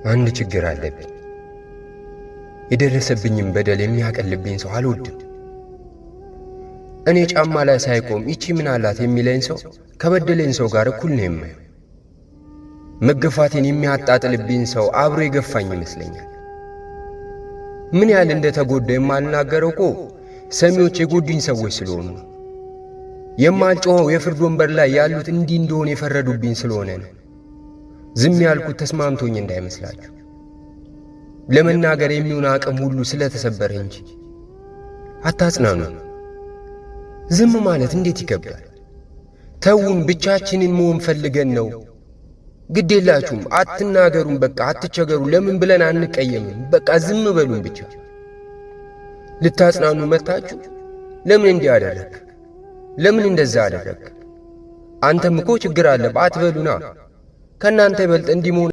አንድ ችግር አለብኝ። የደረሰብኝም በደል የሚያቀልብኝ ሰው አልወድም። እኔ ጫማ ላይ ሳይቆም ይቺ ምን አላት የሚለኝ ሰው ከበደለኝ ሰው ጋር እኩል ነው የማየው። መገፋቴን የሚያጣጥልብኝ ሰው አብሮ የገፋኝ ይመስለኛል። ምን ያህል እንደ ተጎዳ የማልናገረው እኮ ሰሚዎች የጎዱኝ ሰዎች ስለሆኑ ነው። የማልጮኸው የፍርድ ወንበር ላይ ያሉት እንዲህ እንደሆነ የፈረዱብኝ ስለሆነ ነው። ዝም ያልኩት ተስማምቶኝ እንዳይመስላችሁ፣ ለመናገር የሚሆን አቅም ሁሉ ስለተሰበረ እንጂ። አታጽናኑ። ዝም ማለት እንዴት ይከብዳል። ተውን፣ ብቻችንን መሆን ፈልገን ነው። ግድ የላችሁም፣ አትናገሩም፣ በቃ አትቸገሩ። ለምን ብለን አንቀየምም። በቃ ዝም በሉን ብቻ። ልታጽናኑ መታችሁ። ለምን እንዲህ አደረግ? ለምን እንደዛ አደረግ? አንተም እኮ ችግር አለብህ አትበሉና። ከእናንተ ይበልጥ እንዲህ መሆን